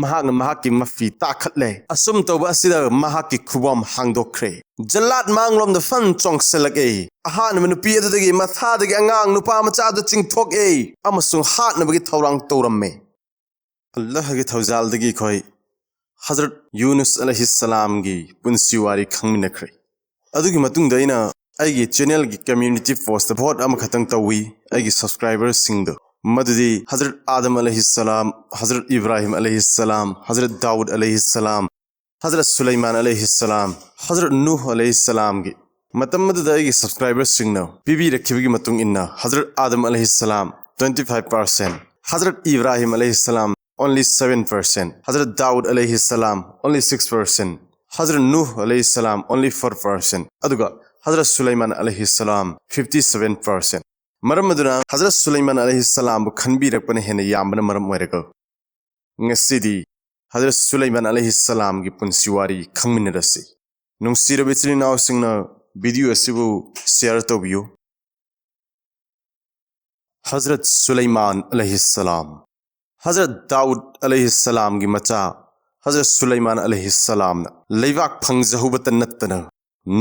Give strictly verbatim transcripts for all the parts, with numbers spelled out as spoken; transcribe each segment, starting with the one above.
ꯃꯍꯥꯛꯅ ꯃꯍꯥꯛꯀꯤ ꯃꯐꯤ ꯇꯥꯈꯠꯂꯦ꯫ ꯑꯁꯨꯝ ꯇꯧꯕ ꯑꯁꯤꯗ ꯃꯍꯥꯛꯀꯤ ꯈꯨꯕꯣꯝ ꯍꯥꯡꯗꯣꯛꯈ꯭ꯔꯦ꯫ ꯖꯜꯂꯥꯠ ꯃꯥꯡꯂꯣꯝꯗ ꯐꯟ ꯆꯣꯡꯁꯤꯜꯂꯛꯑꯦ꯫ ꯑꯍꯥꯟꯕ ꯅꯨꯄꯤ ꯑꯗꯨꯗꯒꯤ ꯃꯊꯥꯗꯒꯤ ꯑꯉꯥꯡ ꯅꯨꯄꯥ ꯃꯆꯥꯗꯨ ꯆꯤꯡꯊꯣꯛꯑꯦ ꯑꯃꯁꯨꯡ ꯍꯥꯠꯅꯕꯒꯤ ꯊꯧꯔꯥꯡ ꯇꯧꯔꯝꯃꯦ꯫ ꯑꯜꯂꯥꯍꯒꯤ ꯊꯧꯖꯥꯜꯗꯒꯤ ꯑꯩꯈꯣꯏ ꯍꯖꯔꯠ ꯌꯨꯅꯨꯁ ꯑꯂꯩꯍꯤꯁꯁꯂꯥꯝꯒꯤ ꯄꯨꯟꯁꯤ ꯋꯥꯔꯤ ꯈꯪꯃꯤꯟꯅꯈ꯭ꯔꯦ꯫ ꯑꯗꯨꯒꯤ ꯃꯇꯨꯡꯗ ꯑꯩꯅ ꯑꯩꯒꯤ ꯆꯦꯅꯦꯜꯒꯤ ꯀꯝꯃ꯭ꯌꯨꯅꯤꯇꯤ ꯄꯣꯁꯇ ꯚꯣꯠ ꯑꯃꯈꯛꯇꯪ ꯇꯧꯏ꯫ ꯑꯩꯒꯤ ꯁꯕꯁꯀ꯭ꯔꯥꯏꯕꯔꯁꯤꯡꯗꯨ, ꯃꯗꯨꯗꯤ ꯍꯖꯔꯠ ꯑꯥꯗꯝ ꯑꯂꯩꯍꯤꯁꯁꯂꯥꯝ, ꯍꯖꯔꯠ ꯏꯕ꯭ꯔꯥꯍꯤꯝ ꯑꯂꯩꯍꯤꯁꯁꯂꯥꯝ, ꯍꯖꯔꯠ ꯗꯥꯎꯗ ꯑꯂꯩꯍꯤꯁꯁꯂꯥꯝ, ꯍꯖꯔꯠ ꯁꯨꯂꯩꯃꯥꯟ ꯑꯂꯩꯍꯤꯁꯁꯂꯥꯝ, ꯍꯖꯔꯠ ꯅꯨꯍ ꯑꯂꯩꯍꯤꯁꯁꯂꯥꯝꯒꯤ꯫ ꯃꯇꯝ ꯑꯗꯨꯗ ꯑꯩꯒꯤ ꯁꯕꯁꯀ꯭ꯔꯥꯏꯕꯔꯁꯤꯡꯅ ꯄꯤꯕꯤꯔꯛꯈꯤꯕꯒꯤ ꯃꯇꯨꯡ ꯏꯟꯅ Hazrat ꯑꯥꯗꯝ ꯑꯂꯩꯍꯤꯁꯁꯂꯥꯝ twenty five percent, Hazrat Ibrahim ꯑꯂꯩꯍꯤꯁꯁꯂꯥꯝ only seven percent, Hazrat ꯗꯥꯎꯗ ꯑꯂꯩꯍꯤꯁꯁꯂꯥꯝ only six percent, Hazrat ꯅꯨꯍ ꯑꯂꯩꯍꯤꯁꯁꯂꯥꯝ only four percent, ꯑꯗꯨꯒ ꯍꯖꯔꯠ ꯁꯨꯂꯩꯃꯥꯟ ꯑꯂꯩꯍꯤꯁꯁꯂꯥꯝ fifty seven percent꯫ ꯃꯔꯝ ꯑꯗꯨꯅ ꯍꯖꯔꯠ ꯁꯨꯂꯩꯃꯥꯟ ꯑꯂꯩꯍꯤꯁꯁꯂꯥꯝꯕꯨ ꯈꯟꯕꯤꯔꯛꯄꯅ ꯍꯦꯟꯅ ꯌꯥꯝꯕꯅ ꯃꯔꯝ ꯑꯣꯏꯔꯒ ꯉꯁꯤꯗꯤ ꯍꯖꯔꯠ ꯁꯨꯂꯩꯃꯥꯟ ꯑꯂꯩꯍꯤꯁꯁꯂꯥꯝꯒꯤ ꯄꯨꯟꯁꯤ ꯋꯥꯔꯤ ꯈꯪꯃꯤꯟꯅꯔꯁꯤ꯫ ꯅꯨꯡꯁꯤꯔꯕ ꯏꯆꯤꯜ ꯏꯅꯥꯎꯁꯤꯡꯅ ꯚꯤꯗꯤꯑꯣ ꯑꯁꯤꯕꯨ ꯁꯤꯌꯔ ꯇꯧꯕꯤꯌꯨ꯫ ꯍꯖꯔꯠ ꯁꯨꯂꯩꯃꯥꯟ ꯑꯂꯩꯍꯤꯁꯁꯂꯥꯝ꯫ ꯍꯖꯔꯠ ꯗꯥꯎꯗ ꯑꯂꯩꯍꯤꯁꯁꯂꯥꯝꯒꯤ ꯃꯆꯥ ꯍꯖꯔꯠ ꯁꯨꯂꯩꯃꯥꯟ ꯑꯂꯩꯍꯤꯁꯁꯂꯥꯝꯅ ꯂꯩꯕꯥꯛ ꯐꯪꯖꯍꯧꯕꯇ ꯅꯠꯇꯅ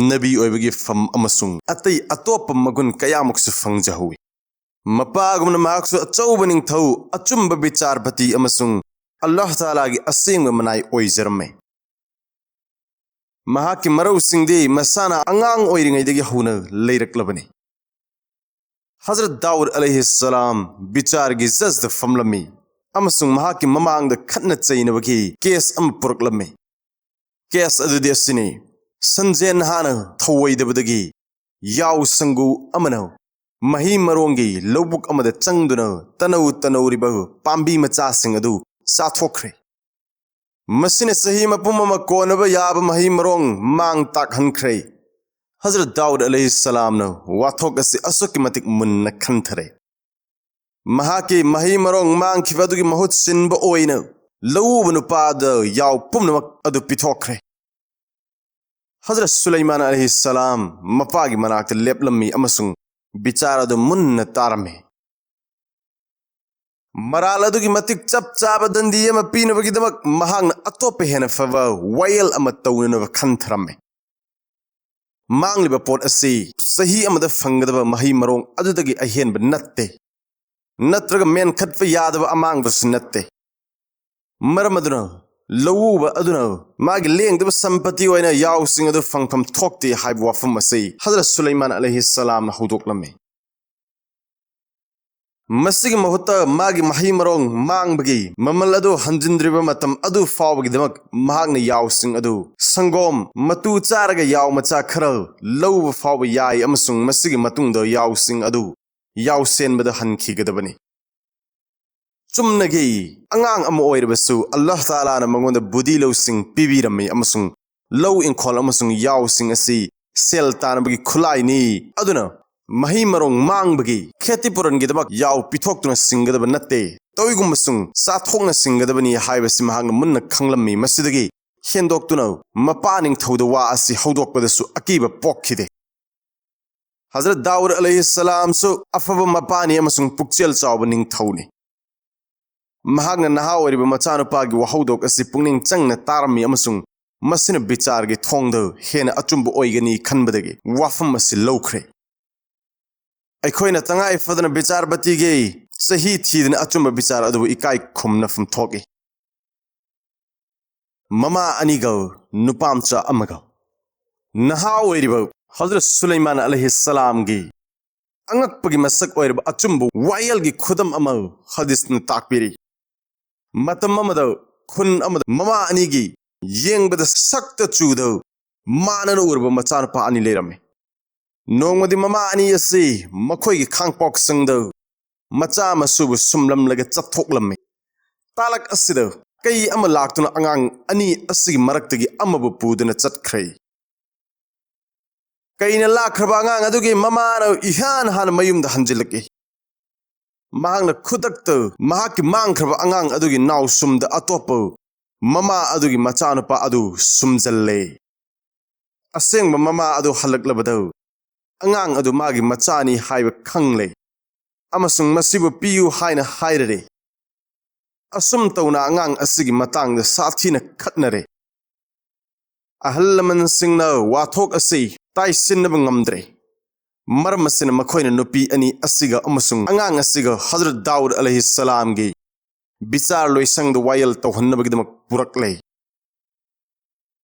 ꯅꯕꯤ ꯑꯣꯏꯕꯒꯤ ꯐꯝ ꯑꯃꯁꯨꯡ ꯑꯇꯩ ꯑꯇꯣꯞꯄ ꯃꯒꯨꯟ ꯀꯌꯥꯃꯨꯛꯁꯨ ꯐꯪꯖꯍꯧꯏ꯫ ꯃꯄꯥꯒꯨꯝꯅ ꯃꯍꯥꯛꯁꯨ ꯑꯆꯧꯕ ꯅꯤꯡꯊꯧ, ꯑꯆꯨꯝꯕ ꯕꯤꯆꯥꯔꯄꯇꯤ ꯑꯃꯁꯨꯡ ꯑꯜꯂꯥꯍ ꯇꯥꯂꯥꯒꯤ ꯑꯁꯦꯡꯕ ꯃꯅꯥꯏ ꯑꯣꯏꯖꯔꯝꯃꯤ꯫ ꯃꯍꯥꯛꯀꯤ ꯃꯔꯧꯁꯤꯡꯗꯤ ꯃꯁꯥꯅ ꯑꯉꯥꯡ ꯑꯣꯏꯔꯤꯉꯩꯗꯒꯤ ꯍꯧꯅ ꯂꯩꯔꯛꯂꯕꯅꯤ꯫ ꯍꯖꯔꯠ ꯗꯥꯎꯗ ꯑꯂꯩꯍꯤꯁꯁꯂꯥꯝ ꯕꯤꯆꯥꯔꯒꯤ ꯖꯖꯗ ꯐꯝꯂꯝꯃꯤ ꯑꯃꯁꯨꯡ ꯃꯍꯥꯛꯀꯤ ꯃꯃꯥꯡꯗ ꯈꯠꯅ ꯆꯩꯅꯕꯒꯤ ꯀꯦꯁ ꯑꯃ ꯄꯨꯔꯛꯂꯝꯃꯤ꯫ ꯀꯦꯁ ꯑꯗꯨꯗꯤ ꯑꯁꯤꯅꯤ: ꯁꯟꯖꯦꯟ ꯍꯥꯅ ꯊꯧꯑꯣꯏꯗꯕꯗꯒꯤ ꯌꯥꯎ ꯁꯪꯒꯨ ꯑꯃꯅ ꯃꯍꯩ ꯃꯔꯣꯡꯒꯤ ꯂꯧꯕꯨꯛ ꯑꯃꯗ ꯆꯪꯗꯨꯅ ꯇꯅꯧ ꯇꯅꯧꯔꯤꯕ ꯄꯥꯝꯕꯤ ꯃꯆꯥꯁꯤꯡ ꯑꯗꯨ ꯆꯥꯊꯣꯛꯈ꯭ꯔꯦ꯫ ꯃꯁꯤꯅ ꯆꯍꯤ ꯃꯄꯨꯝ ꯑꯃ ꯀꯣꯟꯅꯕ ꯌꯥꯕ ꯃꯍꯩ ꯃꯔꯣꯡ ꯃꯥꯡ ꯇꯥꯛꯍꯟꯈ꯭ꯔꯦ꯫ ꯍꯖꯔꯠ ꯗꯥꯎꯗ ꯑꯂꯩꯍꯤꯁꯁꯂꯥꯝꯅ ꯋꯥꯊꯣꯛ ꯑꯁꯤ ꯑꯁꯨꯛꯀꯤ ꯃꯇꯤꯛ ꯃꯨꯟꯅ ꯈꯟꯊꯔꯦ꯫ ꯃꯍꯥꯛꯀꯤ ꯃꯍꯩ ꯃꯔꯣꯡ ꯃꯥꯡꯈꯤꯕ ꯑꯗꯨꯒꯤ ꯃꯍꯨꯠ ꯁꯤꯟꯕ ꯑꯣꯏꯅ ꯂꯧꯎꯕ ꯅꯨꯄꯥꯗ ꯌꯥꯎ ꯄꯨꯝꯅꯃꯛ ꯑꯗꯨ ꯄꯤꯊꯣꯛꯈ꯭ꯔꯦ꯫ ꯍꯖꯔꯠ ꯁꯨꯂꯩꯃꯥꯟ ꯑꯂꯩꯍꯤꯁꯁꯂꯥꯝ ꯃꯄꯥꯒꯤ ꯃꯅꯥꯛꯇ ꯂꯦꯞꯂꯝꯃꯤ ꯑꯃꯁꯨꯡ ꯕꯤꯆꯥꯔ ꯑꯗꯨ ꯃꯨꯟꯅ ꯇꯥꯔꯝꯃꯤ꯫ ꯃꯔꯥꯜ ꯑꯗꯨꯒꯤ ꯃꯇꯤꯛ ꯆꯞ ꯆꯥꯕ ꯗꯟꯗꯤ ꯑꯃ ꯄꯤꯅꯕꯒꯤꯗꯃꯛ ꯃꯍꯥꯛꯅ ꯑꯇꯣꯞꯄ ꯍꯦꯟꯅ ꯐꯕ ꯋꯥꯌꯦꯜ ꯑꯃ ꯇꯧꯅꯅꯕ ꯈꯟꯊꯔꯝꯃꯤ꯫ ꯃꯥꯡꯂꯤꯕ ꯄꯣꯠ ꯑꯁꯤ ꯆꯍꯤ ꯑꯃꯗ ꯐꯪꯒꯗꯕ ꯃꯍꯩ ꯃꯔꯣꯡ ꯑꯗꯨꯗꯒꯤ ꯑꯍꯦꯟꯕ ꯅꯠꯇꯦ, ꯅꯠꯇ꯭ꯔꯒ ꯃꯦꯟꯈꯠꯄ ꯌꯥꯗꯕ ꯑꯃꯥꯡꯕꯁꯨ ꯅꯠꯇꯦ꯫ ꯃꯔꯝ ꯑꯗꯨꯅ ꯂꯧꯎꯕ ꯑꯗꯨꯅ ꯃꯥꯒꯤ ꯂꯦꯡꯗꯕ ꯁꯝꯄꯇꯤ ꯑꯣꯏꯅ ꯌꯥꯎꯁꯤꯡ ꯑꯗꯨ ꯐꯪꯐꯝ ꯊꯣꯛꯇꯦ ꯍꯥꯏꯕ ꯋꯥꯐꯝ ꯑꯁꯤ ꯍꯖꯔꯠ ꯁꯨꯂꯩꯃꯥꯟ ꯑꯂꯩꯍꯤ ꯁꯂꯥꯝꯅ ꯍꯧꯗꯣꯛꯂꯝꯃꯤ꯫ ꯃꯁꯤꯒꯤ ꯃꯍꯨꯠꯇ ꯃꯥꯒꯤ ꯃꯍꯩ ꯃꯔꯣꯡ ꯃꯥꯡꯕꯒꯤ ꯃꯃꯜ ꯑꯗꯨ ꯍꯟꯖꯤꯟꯗ꯭ꯔꯤꯕ ꯃꯇꯝ ꯑꯗꯨ ꯐꯥꯎꯕꯒꯤꯗꯃꯛ ꯃꯍꯥꯛꯅ ꯌꯥꯎꯁꯤꯡ ꯑꯗꯨ ꯁꯪꯒꯣꯝ ꯃꯇꯨ ꯆꯥꯔꯒ ꯌꯥꯎ ꯃꯆꯥ ꯈꯔ ꯂꯧꯕ ꯐꯥꯎꯕ ꯌꯥꯏ ꯑꯃꯁꯨꯡ ꯃꯁꯤꯒꯤ ꯃꯇꯨꯡꯗ ꯌꯥꯎꯁꯤꯡ ꯑꯗꯨ ꯌꯥꯎꯁꯦꯟꯕꯗ ꯍꯟꯈꯤꯒꯗꯕꯅꯤ꯫ ꯆꯨꯝꯅꯒꯤ ꯑꯉꯥꯡ ꯑꯃ ꯑꯣꯏꯔꯕꯁꯨ ꯑꯜꯂꯥꯍ ꯇꯥꯂꯥꯅ ꯃꯉꯣꯟꯗ ꯕꯨꯙꯤ ꯂꯧꯁꯤꯡ ꯄꯤꯕꯤꯔꯝꯃꯤ ꯑꯃꯁꯨꯡ ꯂꯧ ꯏꯪꯈꯣꯜ ꯑꯃꯁꯨꯡ ꯌꯥꯎꯁꯤꯡ ꯑꯁꯤ ꯁꯦꯜ ꯇꯥꯟꯕꯒꯤ ꯈꯨꯠꯂꯥꯏꯅꯤ꯫ ꯑꯗꯨꯅ ꯃꯍꯩ ꯃꯔꯣꯡ ꯃꯥꯡꯕꯒꯤ ꯈꯦꯇꯤ ꯄꯨꯔꯟꯒꯤꯗꯃꯛ ꯌꯥꯎ ꯄꯤꯊꯣꯛꯇꯨꯅ ꯁꯤꯡꯒꯗꯕ ꯅꯠꯇꯦ, ꯇꯧꯏꯒꯨꯝꯕꯁꯨꯡ ꯆꯥꯊꯣꯛꯅ ꯁꯤꯡꯒꯗꯕꯅꯤ ꯍꯥꯏꯕꯁꯤ ꯃꯍꯥꯛꯅ ꯃꯨꯟꯅ ꯈꯪꯂꯝꯃꯤ꯫ ꯃꯁꯤꯗꯒꯤ ꯍꯦꯟꯗꯣꯛꯇꯨꯅ ꯃꯄꯥ ꯅꯤꯡꯊꯧꯗ ꯋꯥ ꯑꯁꯤ ꯍꯧꯗꯣꯛꯄꯗꯁꯨ ꯑꯀꯤꯕ ꯄꯣꯛꯈꯤꯗꯦ꯫ ꯍꯖꯔꯠ ꯗꯥꯎꯗ ꯑꯂꯩꯍꯤ ꯁꯂꯥꯝꯁꯨ ꯑꯐꯕ ꯃꯄꯥꯅꯤ ꯑꯃꯁꯨꯡ ꯄꯨꯛꯆꯦꯜ ꯆꯥꯎꯕ ꯅꯤꯡꯊꯧꯅꯤ꯫ ꯃꯍꯥꯛꯅ ꯅꯍꯥ ꯑꯣꯏꯔꯤꯕ ꯃꯆꯥꯅꯨꯄꯥꯒꯤ ꯋꯥꯍꯧꯗꯣꯛ ꯑꯁꯤ ꯄꯨꯛꯅꯤꯡ ꯆꯪꯅ ꯇꯥꯔꯝꯃꯤ ꯑꯃꯁꯨꯡ ꯃꯁꯤꯅ ꯕꯤꯆꯥꯔꯒꯤ ꯊꯣꯡꯗ ꯍꯦꯟꯅ ꯑꯆꯨꯝꯕ ꯑꯣꯏꯒꯅꯤ ꯈꯟꯕꯗꯒꯤ ꯋꯥꯐꯝ ꯑꯁꯤ ꯂꯧꯈ꯭ꯔꯦ꯫ ꯑꯩꯈꯣꯏꯅ ꯇꯉꯥꯏ ꯐꯗꯅ ꯕꯤꯆꯥꯔꯄꯇꯤꯒꯤ ꯆꯍꯤ ꯊꯤꯗꯅ ꯑꯆꯨꯝꯕ ꯕꯤꯆꯥꯔ ꯑꯗꯨꯕꯨ ꯏꯀꯥꯏ ꯈꯨꯝꯅꯐꯝ ꯊꯣꯛꯏ꯫ ꯃꯃꯥ ꯑꯅꯤꯒ ꯅꯨꯄꯥꯃꯆꯥ ꯑꯃꯒ꯫ ꯅꯍꯥ ꯑꯣꯏꯔꯤꯕ ꯍꯖꯔꯠ ꯁꯨꯂꯩꯃꯥꯟ ꯑꯂꯩꯍꯤ ꯁꯂꯥꯝꯒꯤ ꯑꯉꯛꯄꯒꯤ ꯃꯁꯛ ꯑꯣꯏꯔꯕ ꯑꯆꯨꯝꯕ ꯋꯥꯌꯦꯜꯒꯤ ꯈꯨꯗꯝ ꯑꯃ ꯍꯗꯤꯁꯅ ꯇꯥꯛꯄꯤꯔꯤ꯫ ꯃꯇꯝ ꯑꯃꯗ ꯈꯨꯟ ꯑꯃꯗ ꯃꯃꯥ ꯑꯅꯤꯒꯤ ꯌꯦꯡꯕꯗ ꯁꯛꯇ ꯆꯨꯗ ꯃꯥꯟꯅꯅ ꯎꯔꯕ ꯃꯆꯥꯅꯨꯄꯥ ꯑꯅꯤ ꯂꯩꯔꯝꯃꯤ꯫ ꯅꯣꯡꯃꯗꯤ ꯃꯃꯥ ꯑꯅꯤ ꯑꯁꯤ ꯃꯈꯣꯏꯒꯤ ꯈꯥꯡꯄꯣꯛꯁꯪꯗ ꯃꯆꯥ ꯃꯁꯨꯕꯨ ꯁꯨꯝꯂꯝꯂꯒ ꯆꯠꯊꯣꯛꯂꯝꯃꯤ꯫ ꯇꯥꯂꯛ ꯑꯁꯤꯗ ꯀꯩ ꯑꯃ ꯂꯥꯛꯇꯨꯅ ꯑꯉꯥꯡ ꯑꯅꯤ ꯑꯁꯤꯒꯤ ꯃꯔꯛꯇꯒꯤ ꯑꯃꯕꯨ ꯄꯨꯗꯨꯅ ꯆꯠꯈ꯭ꯔꯦ꯫ ꯀꯩꯅ ꯂꯥꯛꯈ꯭ꯔꯕ ꯑꯉꯥꯡ ꯑꯗꯨꯒꯤ ꯃꯃꯥꯅ ꯏꯍꯥꯟ ꯍꯥꯟꯅ ꯃꯌꯨꯝꯗ ꯍꯟꯖꯤꯜꯂꯛꯏ꯫ ꯃꯍꯥꯛꯅ ꯈꯨꯗꯛꯇ ꯃꯍꯥꯛꯀꯤ ꯃꯥꯡꯈ꯭ꯔꯕ ꯑꯉꯥꯡ ꯑꯗꯨꯒꯤ ꯅꯥꯎꯁꯨꯝꯗ ꯑꯇꯣꯞꯄ ꯃꯃꯥ ꯑꯗꯨꯒꯤ ꯃꯆꯥꯅꯨꯄꯥ ꯑꯗꯨ ꯁꯨꯝꯖꯜꯂꯦ꯫ ꯑꯁꯦꯡꯕ ꯃꯃꯥ ꯑꯗꯨ ꯍꯜꯂꯛꯂꯕꯗ ꯑꯉꯥꯡ ꯑꯗꯨ ꯃꯥꯒꯤ ꯃꯆꯥꯅꯤ ꯍꯥꯏꯕ ꯈꯪꯂꯦ꯫ ꯑꯃꯁꯨꯡ ꯃꯁꯤꯕꯨ ꯄꯤꯌꯨ ꯍꯥꯏꯅ ꯍꯥꯏꯔꯔꯦ꯫ ꯑꯁꯨꯝ ꯇꯧꯅ ꯑꯉꯥꯡ ꯑꯁꯤꯒꯤ ꯃꯇꯥꯡꯗ ꯁꯥꯊꯤꯅ ꯈꯠꯅꯔꯦ꯫ ꯑꯍꯜ ꯂꯃꯟꯁꯤꯡꯅ ꯋꯥꯊꯣꯛ ꯑꯁꯤ ꯇꯥꯏꯁꯤꯟꯅꯕ ꯉꯝꯗ꯭ꯔꯦ꯫ ꯃꯔꯝ ꯑꯁꯤꯅ ꯃꯈꯣꯏꯅ ꯅꯨꯄꯤ ꯑꯅꯤ ꯑꯁꯤꯒ ꯑꯃꯁꯨꯡ ꯑꯉꯥꯡ ꯑꯁꯤꯒ ꯍꯖꯔꯠ ꯗꯥꯎꯗ ꯑꯂꯩꯍꯤ ꯁꯂꯥꯝꯒꯤ ꯕꯤꯆꯥꯔ ꯂꯣꯏꯁꯪꯗ ꯋꯥꯌꯦꯜ ꯇꯧꯍꯟꯅꯕꯒꯤꯗꯃꯛ ꯄꯨꯔꯛꯂꯦ꯫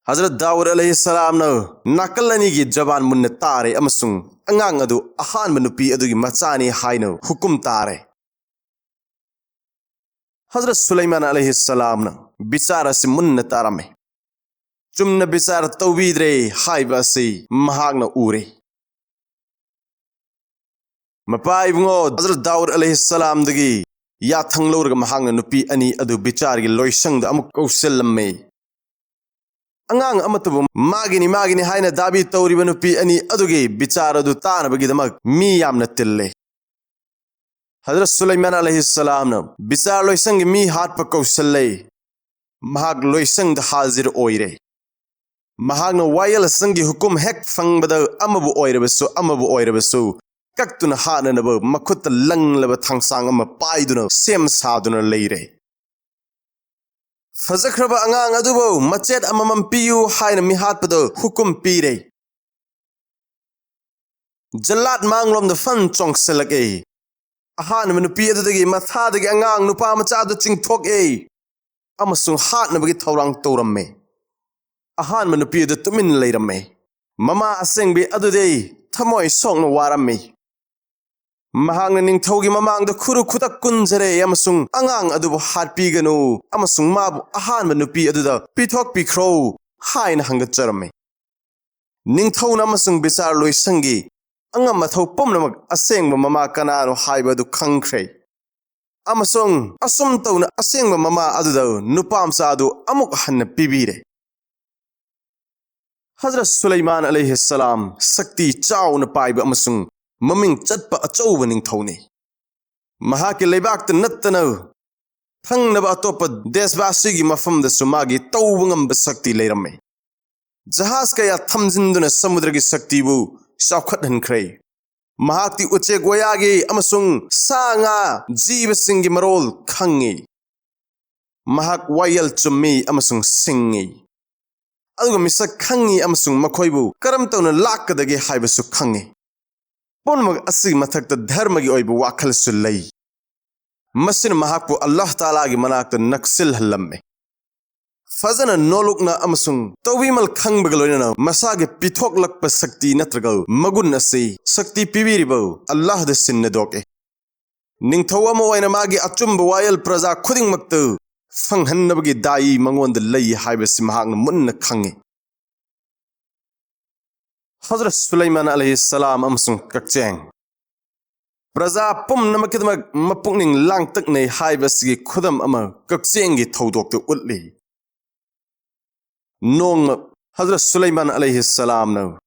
ꯍꯖꯔꯠ ꯗꯥꯎꯗ ꯑꯂꯩꯍꯤ ꯁꯂꯥꯝꯅ ꯅꯥꯀꯜ ꯑꯅꯤꯒꯤ ꯖꯕꯥꯟ ꯃꯨꯟꯅ ꯇꯥꯔꯦ ꯑꯃꯁꯨꯡ ꯑꯉꯥꯡ ꯑꯗꯨ ꯑꯍꯥꯟꯕ ꯅꯨꯄꯤ ꯑꯗꯨꯒꯤ ꯃꯆꯥꯅꯤ ꯍꯥꯏꯅ ꯍꯨꯀꯨꯝ ꯇꯥꯔꯦ꯫ ꯍꯖꯔꯠ ꯁꯨꯂꯩꯃꯥꯟ ꯑꯂꯩꯍꯤ ꯁꯂꯥꯝꯅ ꯕꯤꯆꯥꯔ ꯑꯁꯤ ꯃꯨꯟꯅ ꯇꯥꯔꯝꯃꯤ꯫ ꯆꯨꯝꯅ ꯕꯤꯆꯥꯔ ꯇꯧꯕꯤꯗ꯭ꯔꯦ ꯍꯥꯏꯕ ꯑꯁꯤ ꯃꯍꯥꯛꯅ ꯎꯔꯦ꯫ ꯃꯄꯥ ꯏꯕꯨꯡꯉꯣ ꯍꯖꯔꯠ ꯗꯥꯎꯗ ꯑꯂꯩꯍꯤ ꯁꯂꯥꯝꯗꯒꯤ ꯌꯥꯊꯪ ꯂꯧꯔꯒ ꯃꯍꯥꯛꯅ ꯅꯨꯄꯤ ꯑꯅꯤ ꯑꯗꯨ ꯕꯤꯆꯥꯔꯒꯤ ꯂꯣꯏꯁꯪꯗ ꯑꯃꯨꯛ ꯀꯧꯁꯤꯜꯂꯝꯃꯤ꯫ ꯑꯉꯥꯡ ꯑꯃꯠꯇꯕꯨ ꯃꯥꯒꯤꯅꯤ, ꯃꯥꯒꯤꯅꯤ ꯍꯥꯏꯅ ꯗꯥꯕꯤ ꯇꯧꯔꯤꯕ ꯅꯨꯄꯤ ꯑꯅꯤ ꯑꯗꯨꯒꯤ ꯕꯤꯆꯥꯔ ꯑꯗꯨ ꯇꯥꯅꯕꯒꯤꯗꯃꯛ ꯃꯤ ꯌꯥꯝꯅ ꯇꯤꯜꯂꯦ꯫ ꯍꯖꯔꯠ ꯁꯨꯂꯩꯃꯥꯟ ꯑꯂꯩꯍꯤ ꯁꯂꯥꯝꯅ ꯕꯤꯆꯥꯔ ꯂꯣꯏꯁꯪꯒꯤ ꯃꯤ ꯍꯥꯠꯄ ꯀꯧꯁꯤꯜꯂꯦ꯫ ꯃꯍꯥꯛ ꯂꯣꯏꯁꯪꯗ ꯍꯥꯖꯤꯔ ꯑꯣꯏꯔꯦ꯫ ꯃꯍꯥꯛꯅ ꯋꯥꯌꯦꯜꯁꯪꯒꯤ ꯍꯨꯀꯨꯝ ꯍꯦꯛ ꯐꯪꯕꯗ ꯑꯃꯕꯨ ꯑꯣꯏꯔꯕꯁꯨ ꯑꯃꯕꯨ ꯑꯣꯏꯔꯕꯁꯨ ꯀꯛꯇꯨꯅ ꯍꯥꯠꯅꯅꯕ ꯃꯈꯨꯠꯇ ꯂꯪꯂꯕ ꯊꯥꯡꯁꯥꯡ ꯑꯃ ꯄꯥꯏꯗꯨꯅ ꯁꯦꯝ ꯁꯥꯗꯨꯅ ꯂꯩꯔꯦ꯫ ꯐꯖꯈ꯭ꯔꯕ ꯑꯉꯥꯡ ꯑꯗꯨꯕꯨ ꯃꯆꯦꯠ ꯑꯃꯃꯝ ꯄꯤꯌꯨ ꯍꯥꯏꯅ ꯃꯤꯍꯥꯠꯄꯗ ꯍꯨꯀꯨꯝ ꯄꯤꯔꯦ꯫ ꯖꯜꯂꯥꯠ ꯃꯥꯡꯂꯣꯝꯗ ꯐꯟ ꯆꯣꯡꯁꯤꯜꯂꯛꯏ꯫ ꯑꯍꯥꯟꯕ ꯅꯨꯄꯤ ꯑꯗꯨꯗꯒꯤ ꯃꯊꯥꯗꯒꯤ ꯑꯉꯥꯡ ꯅꯨꯄꯥ ꯃꯆꯥ ꯑꯗꯨ ꯆꯤꯡꯊꯣꯛꯏ ꯑꯃꯁꯨꯡ ꯍꯥꯠꯅꯕꯒꯤ ꯊꯧꯔꯥꯡ ꯇꯧꯔꯝꯃꯤ꯫ ꯑꯍꯥꯟꯕ ꯅꯨꯄꯤ ꯑꯗꯨ ꯇꯨꯃꯤꯟ ꯂꯩꯔꯝꯃꯤ꯫ ꯃꯃꯥ ꯑꯁꯦꯡꯕꯤ ꯑꯗꯨꯗꯤ ꯊꯃꯣꯏ ꯁꯣꯛꯅ ꯋꯥꯔꯝꯃꯤ꯫ ꯃꯍꯥꯛꯅ ꯅꯤꯡꯊꯧꯒꯤ ꯃꯃꯥꯡꯗ ꯈꯨꯔꯨ ꯈꯨꯗꯛ ꯀꯨꯟꯖꯔꯦ ꯑꯃꯁꯨꯡ ꯑꯉꯥꯡ ꯑꯗꯨꯕꯨ ꯍꯥꯠꯄꯤꯒꯅꯨ ꯑꯃꯁꯨꯡ ꯃꯥꯕꯨ ꯑꯍꯥꯟꯕ ꯅꯨꯄꯤ ꯑꯗꯨꯗ ꯄꯤꯊꯣꯛꯄꯤꯈ꯭ꯔꯣ ꯍꯥꯏꯅ ꯍꯪꯒꯠꯆꯔꯝꯃꯤ꯫ ꯅꯤꯡꯊꯧꯅ ꯑꯃꯁꯨꯡ ꯕꯤꯆꯥꯔ ꯂꯣꯏꯁꯪꯒꯤ ꯑꯉꯝ ꯑꯊꯧ ꯄꯨꯝꯅꯃꯛ ꯑꯁꯦꯡꯕ ꯃꯃꯥ ꯀꯅꯥꯅꯣ ꯍꯥꯏꯕ ꯑꯗꯨ ꯈꯪꯈ꯭ꯔꯦ꯫ ꯑꯃꯁꯨꯡ ꯑꯁꯨꯝ ꯇꯧꯅ ꯑꯁꯦꯡꯕ ꯃꯃꯥ ꯑꯗꯨꯗ ꯅꯨꯄꯥ ꯃꯆꯥ ꯑꯗꯨ ꯑꯃꯨꯛ ꯍꯟꯅ ꯄꯤꯕꯤꯔꯦ꯫ ꯍꯖꯔꯠ ꯁꯨꯂꯩꯃꯥꯟ ꯑꯂꯩꯍꯤ ꯁꯂꯥꯝ ꯁꯛꯇꯤ ꯆꯥꯎꯅ ꯄꯥꯏꯕ ꯑꯃꯁꯨꯡ ꯃꯃꯤꯡ ꯆꯠꯄ ꯑꯆꯧꯕ ꯅꯤꯡꯊꯧꯅꯤ꯫ ꯃꯍꯥꯛꯀꯤ ꯂꯩꯕꯥꯛꯇ ꯅꯠꯇꯅ ꯊꯪꯅꯕ ꯑꯇꯣꯞꯄ ꯗꯦꯁꯕꯥꯁꯤꯒꯤ ꯃꯐꯝꯗꯁꯨ ꯃꯥꯒꯤ ꯇꯧꯕ ꯉꯝꯕ ꯁꯛꯇꯤ ꯂꯩꯔꯝꯃꯤ꯫ ꯖꯍꯥꯖ ꯀꯌꯥ ꯊꯝꯖꯤꯟꯗꯨꯅ ꯁꯃꯨꯗ꯭ꯔꯒꯤ ꯁꯛꯇꯤꯕꯨ ꯆꯥꯎꯈꯠꯍꯟꯈ꯭ꯔꯦ꯫ ꯃꯍꯥꯛꯇꯤ ꯎꯆꯦꯛ ꯋꯥꯌꯥꯒꯤ ꯑꯃꯁꯨꯡ ꯁꯥ ꯉꯥ, ꯖꯤꯕꯁꯤꯡꯒꯤ ꯃꯔꯣꯜ ꯈꯪꯏ꯫ ꯃꯍꯥꯛ ꯋꯥꯌꯦꯜ ꯆꯨꯝꯃꯤ ꯑꯃꯁꯨꯡ ꯁꯤꯡꯏ꯫ ꯑꯗꯨꯒ ꯃꯤꯁꯛ ꯈꯪꯏ ꯑꯃꯁꯨꯡ ꯃꯈꯣꯏꯕꯨ ꯀꯔꯝ ꯇꯧꯅ ꯂꯥꯛꯀꯗꯒꯦ ꯍꯥꯏꯕꯁꯨ ꯈꯪꯏ꯫ ꯄꯨꯝꯅꯃꯛ ꯑꯁꯤꯒꯤ ꯃꯊꯛꯇ ꯙꯔꯃꯒꯤ ꯑꯣꯏꯕ ꯋꯥꯈꯜꯁꯨ ꯂꯩ꯫ ꯃꯁꯤꯅ ꯃꯍꯥꯛꯄꯨ ꯑꯜꯂꯥꯍ ꯇꯥꯂꯥꯒꯤ ꯃꯅꯥꯛꯇ ꯅꯛꯁꯤꯜꯍꯜꯂꯝꯃꯤ꯫ ꯐꯖꯅ ꯅꯣꯂꯨꯛꯅ ꯑꯃꯁꯨꯡ ꯇꯧꯕꯤꯃꯜ ꯈꯪꯕꯒ ꯂꯣꯏꯅꯅ ꯃꯁꯥꯒꯤ ꯄꯤꯊꯣꯛꯂꯛꯄ ꯁꯛꯇꯤ ꯅꯠꯇ꯭ꯔꯒ ꯃꯒꯨꯟ ꯑꯁꯤ ꯁꯛꯇꯤ ꯄꯤꯕꯤꯔꯤꯕ ꯑꯜꯂꯥꯍꯗ ꯁꯤꯟꯅꯗꯣꯛꯏ꯫ ꯅꯤꯡꯊꯧ ꯑꯃ ꯑꯣꯏꯅ ꯃꯥꯒꯤ ꯑꯆꯨꯝꯕ ꯋꯥꯌꯦꯜ ꯄ꯭ꯔꯖꯥ ꯈꯨꯗꯤꯡꯃꯛꯇ ꯐꯪꯍꯟꯅꯕꯒꯤ ꯗꯥꯏ ꯃꯉꯣꯟꯗ ꯂꯩ ꯍꯥꯏꯕꯁꯤ ꯃꯍꯥꯛꯅ ꯃꯨꯟꯅ ꯈꯪꯏ꯫ ꯍꯖꯔꯠ ꯁꯨꯂꯩꯃꯥꯟ ꯑꯂꯩꯍꯤꯁꯁꯂꯥꯝ ꯑꯃꯁꯨꯡ ꯀꯛꯆꯦꯡ꯫ ꯄ꯭ꯔꯖꯥ ꯄꯨꯝꯅꯃꯛꯀꯤꯗꯃꯛ ꯃꯄꯨꯛꯅꯤꯡ ꯂꯥꯡꯇꯛꯅꯩ ꯍꯥꯏꯕꯁꯤꯒꯤ ꯈꯨꯗꯝ ꯑꯃ ꯀꯛꯆꯦꯡꯒꯤ ꯊꯧꯗꯣꯛꯇ ꯎꯠꯂꯤ꯫ ꯅꯣꯡꯃ ꯍꯖꯔꯠ ꯁꯨꯂꯩꯃꯥꯟ ꯑꯂꯩꯍꯤꯁꯁꯂꯥꯝꯅ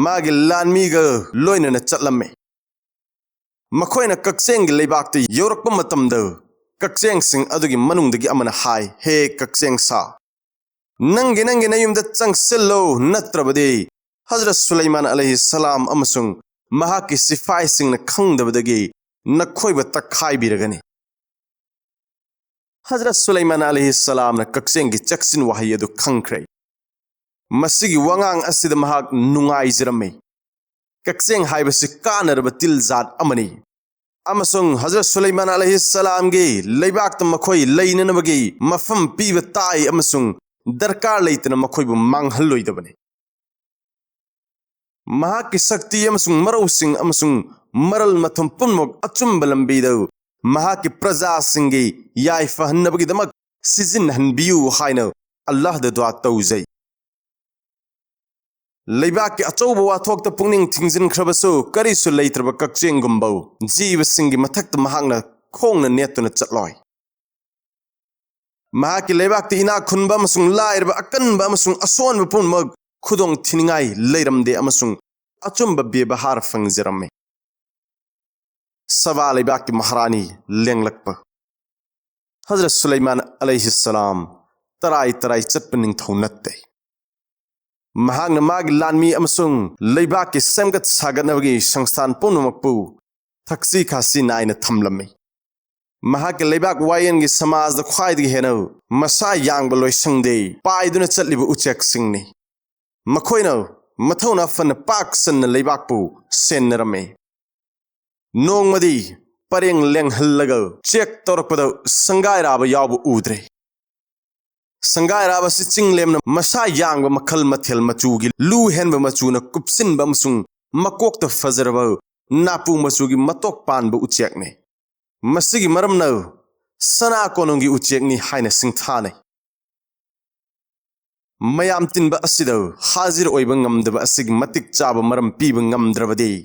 ꯃꯥꯒꯤ ꯂꯥꯟꯃꯤꯒ ꯂꯣꯏꯅꯅ ꯆꯠꯂꯝꯃꯤ꯫ ꯃꯈꯣꯏꯅ ꯀꯛꯆꯦꯡꯒꯤ ꯂꯩꯕꯥꯛꯇ ꯌꯧꯔꯛꯄ ꯃꯇꯝꯗ, ꯀꯛꯆꯦꯡꯁꯤꯡ ꯑꯗꯨꯒꯤ ꯃꯅꯨꯡꯗꯒꯤ ꯑꯃꯅ ꯍꯥꯏ, "ꯍꯦ ꯀꯛꯆꯦꯡ ꯁꯥ, ꯅꯪꯒꯤ, ꯅꯪꯒꯤ ꯅꯌꯨꯝꯗ ꯆꯪꯁꯤꯜꯂꯨ, ꯅꯠꯇ꯭ꯔꯕꯗꯤ ꯍꯖꯔꯠ ꯁꯨꯂꯩꯃꯥꯟ ꯑꯂꯩꯍꯤꯁꯁꯂꯥꯝ ꯑꯃꯁꯨꯡ ꯃꯍꯥꯛꯀꯤ ꯁꯤꯐꯥꯏꯁꯤꯡꯅ ꯈꯪꯗꯕꯗꯒꯤ ꯅꯈꯣꯏꯕꯨ ꯇꯛꯈꯥꯏꯕꯤꯔꯒꯅꯤ"꯫ ꯍꯖꯔꯠ ꯁꯨꯂꯩꯃꯥꯟ ꯑꯂꯩꯍꯤꯁꯁꯂꯥꯝꯅ ꯀꯛꯆꯦꯡꯒꯤ ꯆꯦꯛꯁꯤꯟ ꯋꯥꯍꯩ ꯑꯗꯨ ꯈꯪꯈ꯭ꯔꯦ꯫ ꯃꯁꯤꯒꯤ ꯋꯥꯉꯥꯡ ꯑꯁꯤꯗ ꯃꯍꯥꯛ ꯅꯨꯡꯉꯥꯏꯖꯔꯝꯃꯤ꯫ ꯀꯛꯆꯦꯡ ꯍꯥꯏꯕꯁꯤ ꯀꯥꯟꯅꯔꯕ ꯇꯤꯜ ꯖꯥꯠ ꯑꯃꯅꯤ, ꯑꯃꯁꯨꯡ ꯍꯖꯔꯠ ꯁꯨꯂꯩꯃꯥꯟ ꯑꯂꯩꯍꯤꯁꯁꯂꯥꯝꯒꯤ ꯂꯩꯕꯥꯛꯇ ꯃꯈꯣꯏ ꯂꯩꯅꯅꯕꯒꯤ ꯃꯐꯝ ꯄꯤꯕ ꯇꯥꯏ ꯑꯃꯁꯨꯡ ꯗꯔꯀꯥꯔ ꯂꯩꯇꯅ ꯃꯈꯣꯏꯕꯨ ꯃꯥꯡꯍꯜꯂꯣꯏꯗꯕꯅꯤ꯫ ꯃꯍꯥꯛꯀꯤ ꯁꯛꯇꯤ ꯑꯃꯁꯨꯡ ꯃꯔꯧꯁꯤꯡ ꯑꯃꯁꯨꯡ ꯃꯔꯜ ꯃꯊꯨꯝ ꯄꯨꯝꯅꯃꯛ ꯑꯆꯨꯝꯕ ꯂꯝꯕꯤꯗ ꯃꯍꯥꯛꯀꯤ ꯄ꯭ꯔꯖꯥꯁꯤꯡꯒꯤ ꯌꯥꯏꯐꯍꯟꯅꯕꯒꯤꯗꯃꯛ ꯁꯤꯖꯤꯟꯅꯍꯟꯕꯤꯌꯨ ꯍꯥꯏꯅ ꯑꯜꯂꯥꯍꯗ ꯗꯨꯋꯥ ꯇꯧꯖꯩ꯫ ꯂꯩꯕꯥꯛꯀꯤ ꯑꯆꯧꯕ ꯋꯥꯊꯣꯛꯇ ꯄꯨꯛꯅꯤꯡ ꯊꯤꯡꯖꯤꯟꯈ꯭ꯔꯕꯁꯨ, ꯀꯔꯤꯁꯨ ꯂꯩꯇ꯭ꯔꯕ ꯀꯛꯆꯦꯡꯒꯨꯝꯕ ꯖꯤꯕꯁꯤꯡꯒꯤ ꯃꯊꯛꯇ ꯃꯍꯥꯛꯅ ꯈꯣꯡꯅ ꯅꯦꯠꯇꯨꯅ ꯆꯠꯂꯣꯏ꯫ ꯃꯍꯥꯛꯀꯤ ꯂꯩꯕꯥꯛꯇ ꯏꯅꯥꯛ ꯈꯨꯟꯕ ꯑꯃꯁꯨꯡ ꯂꯥꯏꯔꯕ, ꯑꯀꯟꯕ ꯑꯃꯁꯨꯡ ꯑꯁꯣꯟꯕ ꯄꯨꯝꯅꯃꯛ ꯈꯨꯗꯣꯡ ꯊꯤꯅꯤꯡꯉꯥꯏ ꯂꯩꯔꯝꯗꯦ ꯑꯃꯁꯨꯡ ꯑꯆꯨꯝꯕ ꯕꯦꯕꯍꯥꯔ ꯐꯪꯖꯔꯝꯃꯤ꯫ ꯁꯕꯥ ꯂꯩꯕꯥꯛꯀꯤ ꯃꯍꯥꯔꯥꯅꯤ ꯂꯦꯡꯂꯛꯄ꯫ ꯍꯖꯔꯠ ꯁꯨꯂꯩꯃꯥꯟ ꯑꯂꯩꯍꯤꯁꯁꯂꯥꯝ ꯇꯔꯥꯏ ꯇꯔꯥꯏ ꯆꯠꯄ ꯅꯤꯡꯊꯧ ꯅꯠꯇꯦ꯫ ꯃꯍꯥꯛꯅ ꯃꯥꯒꯤ ꯂꯥꯟꯃꯤ ꯑꯃꯁꯨꯡ ꯂꯩꯕꯥꯛꯀꯤ ꯁꯦꯝꯒꯠ ꯁꯥꯒꯠꯅꯕꯒꯤ ꯁꯪꯁꯊꯥꯟ ꯄꯨꯝꯅꯃꯛꯄꯨ ꯊꯛꯁꯤ ꯈꯥꯁꯤ ꯅꯥꯏꯅ ꯊꯝꯂꯝꯃꯤ꯫ ꯃꯍꯥꯛꯀꯤ ꯂꯩꯕꯥꯛ ꯋꯥꯌꯦꯜꯒꯤ ꯁꯃꯥꯖꯗ ꯈ꯭ꯋꯥꯏꯗꯒꯤ ꯍꯦꯟꯅ ꯃꯁꯥ ꯌꯥꯡꯕ ꯂꯣꯏꯁꯪꯗꯤ ꯄꯥꯏꯗꯨꯅ ꯆꯠꯂꯤꯕ ꯎꯆꯦꯛꯁꯤꯡꯅꯤ꯫ ꯃꯈꯣꯏꯅ ꯃꯊꯧꯅꯥ ꯐꯅ ꯄꯥꯛ ꯁꯟꯅ ꯂꯩꯕꯥꯛꯄꯨ ꯁꯦꯟꯅꯔꯝꯃꯤ꯫ ꯅꯣꯡꯃꯗꯤ ꯄꯔꯦꯡ ꯂꯦꯡꯍꯜꯂꯒ ꯆꯦꯛ ꯇꯧꯔꯛꯄꯗ ꯁꯪꯒꯥꯏꯔꯥꯕ ꯌꯥꯎꯕ ꯎꯗ꯭ꯔꯦ꯫ ꯁꯪꯒꯥꯏꯔꯥꯕꯁꯤ ꯆꯤꯡ ꯂꯦꯝꯅ ꯃꯁꯥ ꯌꯥꯡꯕ ꯃꯈꯜ ꯃꯊꯦꯜ ꯃꯆꯨꯒꯤ ꯂꯨ ꯍꯦꯟꯕ ꯃꯆꯨꯅ ꯀꯨꯞꯁꯤꯟꯕ ꯑꯃꯁꯨꯡ ꯃꯀꯣꯛꯇ ꯐꯖꯔꯕ ꯅꯥꯄꯨ ꯃꯆꯨꯒꯤ ꯃꯇꯣꯛ ꯄꯥꯟꯕ ꯎꯆꯦꯛꯅꯤ꯫ ꯃꯁꯤꯒꯤ ꯃꯔꯝꯅ ꯁꯅꯥ ꯀꯣꯅꯨꯡꯒꯤ ꯎꯆꯦꯛꯅꯤ ꯍꯥꯏꯅ ꯁꯤꯡꯊꯥꯅꯩ꯫ ꯃꯌꯥꯝ ꯇꯤꯟꯕ ꯑꯁꯤꯗ ꯍꯥꯖꯤꯔ ꯑꯣꯏꯕ ꯉꯝꯗꯕ ꯑꯁꯤꯒꯤ ꯃꯇꯤꯛ ꯆꯥꯕ ꯃꯔꯝ ꯄꯤꯕ ꯉꯝꯗ꯭ꯔꯕꯗꯤ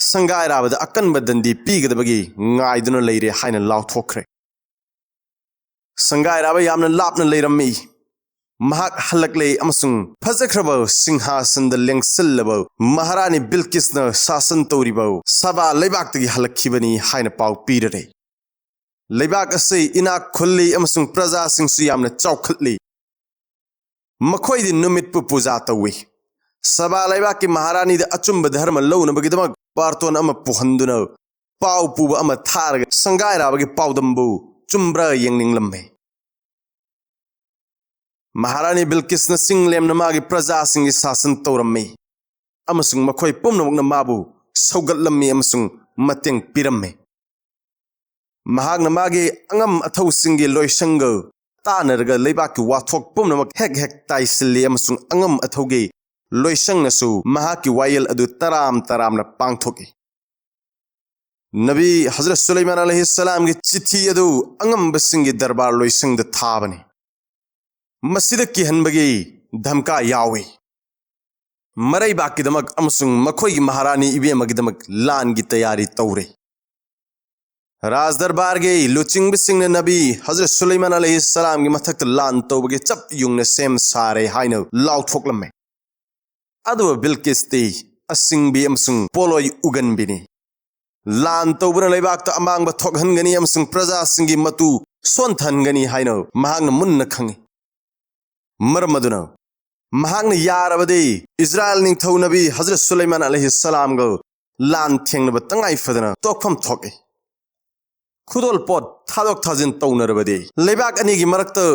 ꯁꯪꯒꯥꯏꯔꯥꯕꯗ ꯑꯀꯟꯕ ꯗꯟꯗꯤ ꯄꯤꯒꯗꯕꯒꯤ ꯉꯥꯏꯗꯨꯅ ꯂꯩꯔꯦ ꯍꯥꯏꯅ ꯂꯥꯎꯊꯣꯛꯈ꯭ꯔꯦ꯫ ꯁꯪꯒꯥꯏꯔꯥꯕ ꯌꯥꯝꯅ ꯂꯥꯞꯅ ꯂꯩꯔꯝꯃꯤ꯫ ꯃꯍꯥꯛ ꯍꯜꯂꯛꯂꯦ ꯑꯃꯁꯨꯡ ꯐꯖꯈ꯭ꯔꯕ ꯁꯤꯡꯍꯥꯁꯟꯗ ꯂꯦꯡꯁꯤꯜꯂꯕ ꯃꯍꯥꯔꯥꯅꯤ ꯕꯤꯜꯀꯤꯁꯅ ꯁꯥꯁꯟ ꯇꯧꯔꯤꯕ ꯁꯕꯥ ꯂꯩꯕꯥꯛꯇꯒꯤ ꯍꯜꯂꯛꯈꯤꯕꯅꯤ ꯍꯥꯏꯅ ꯄꯥꯎ ꯄꯤꯔꯔꯦ꯫ ꯂꯩꯕꯥꯛ ꯑꯁꯤ ꯏꯅꯥꯛ ꯈꯨꯜꯂꯤ ꯑꯃꯁꯨꯡ ꯄ꯭ꯔꯖꯥꯁꯤꯡꯁꯨ ꯌꯥꯝꯅ ꯆꯥꯎꯈꯠꯂꯤ꯫ ꯃꯈꯣꯏꯗꯤ ꯅꯨꯃꯤꯠꯄꯨ ꯄꯨꯖꯥ ꯇꯧꯏ꯫ ꯁꯕꯥ ꯂꯩꯕꯥꯛꯀꯤ ꯃꯍꯥꯔꯥꯅꯤꯗ ꯑꯆꯨꯝꯕ ꯙꯔꯃ ꯂꯧꯅꯕꯒꯤꯗꯃꯛ ꯄꯥꯔꯇꯣꯟ ꯑꯃ ꯄꯨꯍꯟꯗꯨꯅ ꯄꯥꯎ ꯄꯨꯕ ꯑꯃ ꯊꯥꯔꯒ ꯁꯪꯒꯥꯏꯔꯥꯕꯒꯤ ꯄꯥꯎꯗꯝꯕꯨ ꯆꯨꯝꯕ꯭ꯔꯥ ꯌꯦꯡꯅꯤꯡꯂꯝꯃꯤ꯫ ꯃꯍꯥꯔꯥꯅꯤ ꯕꯤꯜꯀꯤꯁꯅ ꯆꯤꯡ ꯂꯦꯝꯅ ꯃꯥꯒꯤ ꯄ꯭ꯔꯖꯥꯁꯤꯡꯒꯤ ꯁꯥꯁꯟ ꯇꯧꯔꯝꯃꯤ ꯑꯃꯁꯨꯡ ꯃꯈꯣꯏ ꯄꯨꯝꯅꯃꯛꯅ ꯃꯥꯕꯨ ꯁꯧꯒꯠꯂꯝꯃꯤ ꯑꯃꯁꯨꯡ ꯃꯇꯦꯡ ꯄꯤꯔꯝꯃꯤ꯫ ꯃꯍꯥꯛꯅ ꯃꯥꯒꯤ ꯑꯉꯝ ꯑꯊꯧꯁꯤꯡꯒꯤ ꯂꯣꯏꯁꯪꯒ ꯇꯥꯟꯅꯔꯒ ꯂꯩꯕꯥꯛꯀꯤ ꯋꯥꯊꯣꯛ ꯄꯨꯝꯅꯃꯛ ꯍꯦꯛ ꯍꯦꯛ ꯇꯥꯏꯁꯤꯜꯂꯤ ꯑꯃꯁꯨꯡ ꯑꯉꯝ ꯑꯊꯧꯒꯤ ꯂꯣꯏꯁꯪꯅꯁꯨ ꯃꯍꯥꯛꯀꯤ ꯋꯥꯌꯦꯜ ꯑꯗꯨ ꯇꯔꯥꯝ ꯇꯔꯥꯝꯅ ꯄꯥꯡꯊꯣꯛꯏ꯫ ꯅꯕꯤ ꯍꯖꯔꯠ ꯁꯨꯂꯩꯃꯥꯟ ꯑꯂꯩꯍꯤꯁꯁꯂꯥꯝꯒꯤ ꯆꯤꯊꯤ ꯑꯗꯨ ꯑꯉꯝꯕꯁꯤꯡꯒꯤ ꯗꯔꯕꯥꯔ ꯂꯣꯏꯁꯪꯗ ꯊꯥꯕꯅꯤ꯫ ꯃꯁꯤꯗ ꯀꯤꯍꯟꯕꯒꯤ ꯙꯝꯀꯥ ꯌꯥꯎꯏ꯫ ꯃꯔꯩꯕꯥꯛꯀꯤꯗꯃꯛ ꯑꯃꯁꯨꯡ ꯃꯈꯣꯏꯒꯤ ꯃꯍꯥꯔꯥꯅꯤ ꯏꯕꯦꯝꯃꯒꯤꯗꯃꯛ ꯂꯥꯟꯒꯤ ꯇꯌꯥꯔꯤ ꯇꯧꯔꯦ꯫ ꯔꯥꯖ ꯗꯔꯕꯥꯔꯒꯤ ꯂꯨꯆꯤꯡꯕꯁꯤꯡꯅ ꯅꯕꯤ ꯍꯖꯔꯠ ꯁꯨꯂꯩꯃꯥꯟ ꯑꯂꯩꯍꯤꯁꯁꯂꯥꯝꯒꯤ ꯃꯊꯛꯇ ꯂꯥꯟ ꯇꯧꯕꯒꯤ ꯆꯞ ꯌꯨꯡꯅ ꯁꯦꯝ ꯁꯥꯔꯦ ꯍꯥꯏꯅ ꯂꯥꯎꯊꯣꯛꯂꯝꯃꯦ꯫ ꯑꯗꯨꯕꯨ ꯕꯤꯜꯀꯤꯁꯇꯤ ꯑꯁꯤꯡꯕꯤ ꯑꯃꯁꯨꯡ ꯄꯣꯂꯣꯏ ꯎꯒꯟꯕꯤꯅꯤ꯫ ꯂꯥꯟ ꯇꯧꯕꯅ ꯂꯩꯕꯥꯛꯇ ꯑꯃꯥꯡꯕ ꯊꯣꯛꯍꯟꯒꯅꯤ ꯑꯃꯁꯨꯡ ꯄ꯭ꯔꯖꯥꯁꯤꯡꯒꯤ ꯃꯇꯨ ꯁꯣꯟꯊꯍꯟꯒꯅꯤ ꯍꯥꯏꯅ ꯃꯍꯥꯛꯅ ꯃꯨꯟꯅ ꯈꯪꯏ꯫ ꯃꯔꯝ ꯑꯗꯨꯅ ꯃꯍꯥꯛꯅ ꯌꯥꯔꯕꯗꯤ ꯏꯖꯔꯥꯏꯜ ꯅꯤꯡꯊꯧ ꯅꯕꯤ ꯍꯖꯔꯠ ꯁꯨꯂꯩꯃꯥꯟ ꯑꯂꯩꯍꯤ ꯁꯂꯥꯝꯒ ꯂꯥꯟ ꯊꯦꯡꯅꯕ ꯇꯉꯥꯏ ꯐꯗꯅ ꯇꯣꯛꯐꯝ ꯊꯣꯛꯏ꯫ ꯈꯨꯗꯣꯜ ꯄꯣꯠ ꯊꯥꯗꯣꯛ ꯊꯥꯖꯤꯟ ꯇꯧꯅꯔꯕꯗꯤ ꯂꯩꯕꯥꯛ ꯑꯅꯤꯒꯤ ꯃꯔꯛꯇ